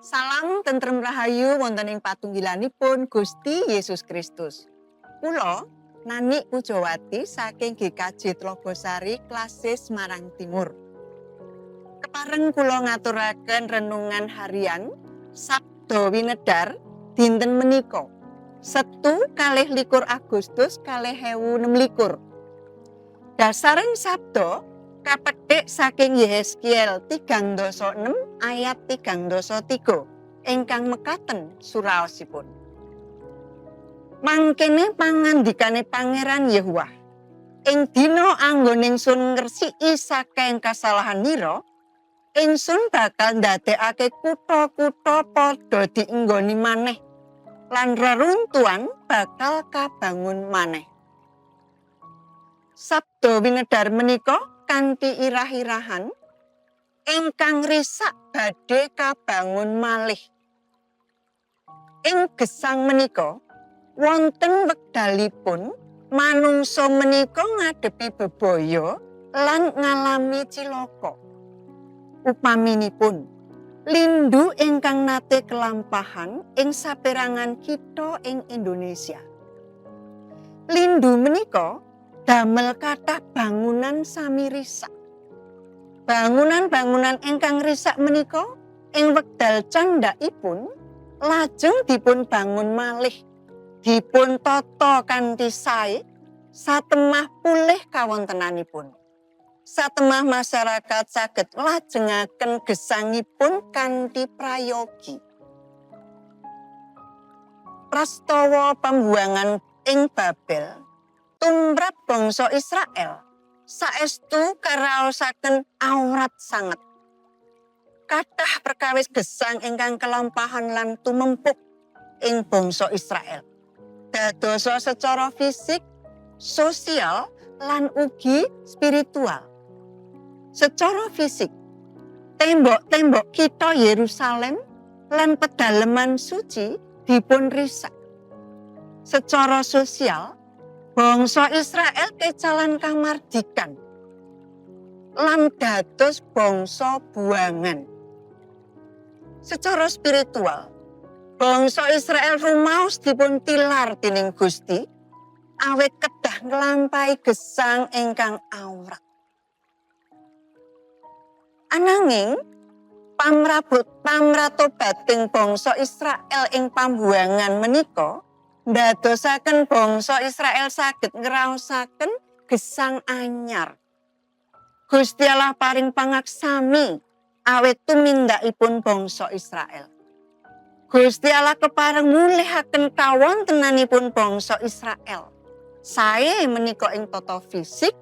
Salam tentrem rahayu wonten ing patunggilanipun Gusti Yesus Kristus. Kula Nani Pujawati saking GKJ Tlogosari Klasis Semarang Timur. Kepareng kula ngaturaken renungan harian Sabda Winedar dinten menika, Setu 22 Agustus 2026. Dasaring sabda kapethik saking Yehezkiel 36 ayat 33 ingkang mekaten suraosipun. Mangkene pangandikane Pangeran Yehuwah: "Ing dina anggone ingsun ngresiki saking kasalahanira, ingsun bakal ndadekake kutha-kutha padha dienggoni maneh lan reruntuhan bakal kabangun maneh." Sabda winedar menika kanthi irah-irahan ingkang risak badhe kabangun malih. Ing gesang menika wonten wekdalipun manungsa menika ngadepi bebaya lan ngalami cilaka. Upaminipun lindu ingkang nate kelampahan ing saperangan kitha ing Indonesia. Lindu menika damel kathah bangunan sami risak. Bangunan-bangunan ingkang risak menika ing wekdal candhakipun lajeng dipun bangun malih, dipun tata kanthi sae satemah pulih kawontenanipun. Satemah masyarakat saged nglajengaken gesangipun kanthi prayogi. Prastawa pembuangan ing Babel tumrap bangsa Israel saestu karaosaken awrat sanget. Kathah perkawis gesang ingkang kelampahan lan tumempuk ing bangsa Israel. Dadosa secara fisik, sosial, lan ugi spiritual. Secara fisik, tembok-tembok kitha Yerusalem lan pedaleman suci dipun risak. Secara sosial, bangsa Israel kecalan kamardikan lan dados bangsa buangan. Secara spiritual, bangsa Israel rumaos dipun tilar dening Gusti awit kedah nglampahi gesang ingkang awrat. Ananging pamrabut pamratobating bangsa Israel ing pambuangan menika ndadosaken bangsa Israel saged ngraosaken gesang anyar. Gusti Allah paring pangaksami awit tumindakipun bangsa Israel. Gusti Allah kepareng mulihaken kawontenanipun bangsa Israel. Sae menika ing tata fisik,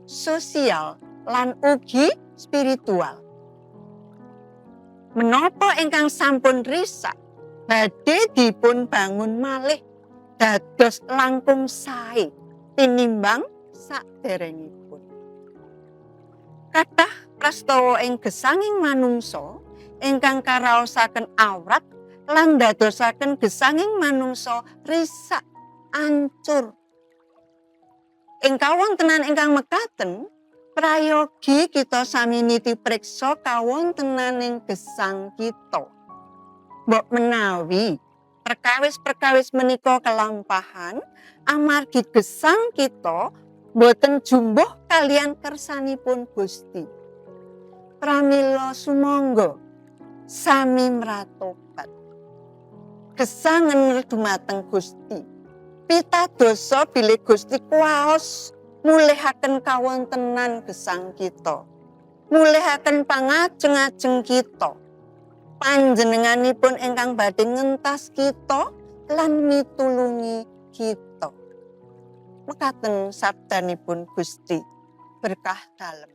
sosial, lan ugi spiritual. Menapa ingkang sampun risak badhe dipun bangun malih dados langkung sae tinimbang saderengipun. Kathah prastawa ing gesanging manungsa ingkang karaosaken awrat lan ndadosaken gesanging manungsa risak, ancur. Ing kawontenan ingkang mekaten, prayogi kita sami niti priksa kawontenaning gesang kita. Mbok menawi perkawis-perkawis menika kelampahan amargi gesang kita boten jumbuh kaliyan kersanipun Gusti. Pramila sumangga sami mratobat. Gesangen dumateng Gusti. Pitadosa bilih Gusti kuwaos mulihaken kawontenan gesang kita. Mulihaken pangajeng-ajeng kita. Panjenenganipun ingkang badhe ngentas kita lan mitulungi kita. Mekaten sabdanipun Gusti. Berkah dalem.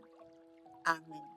Amin.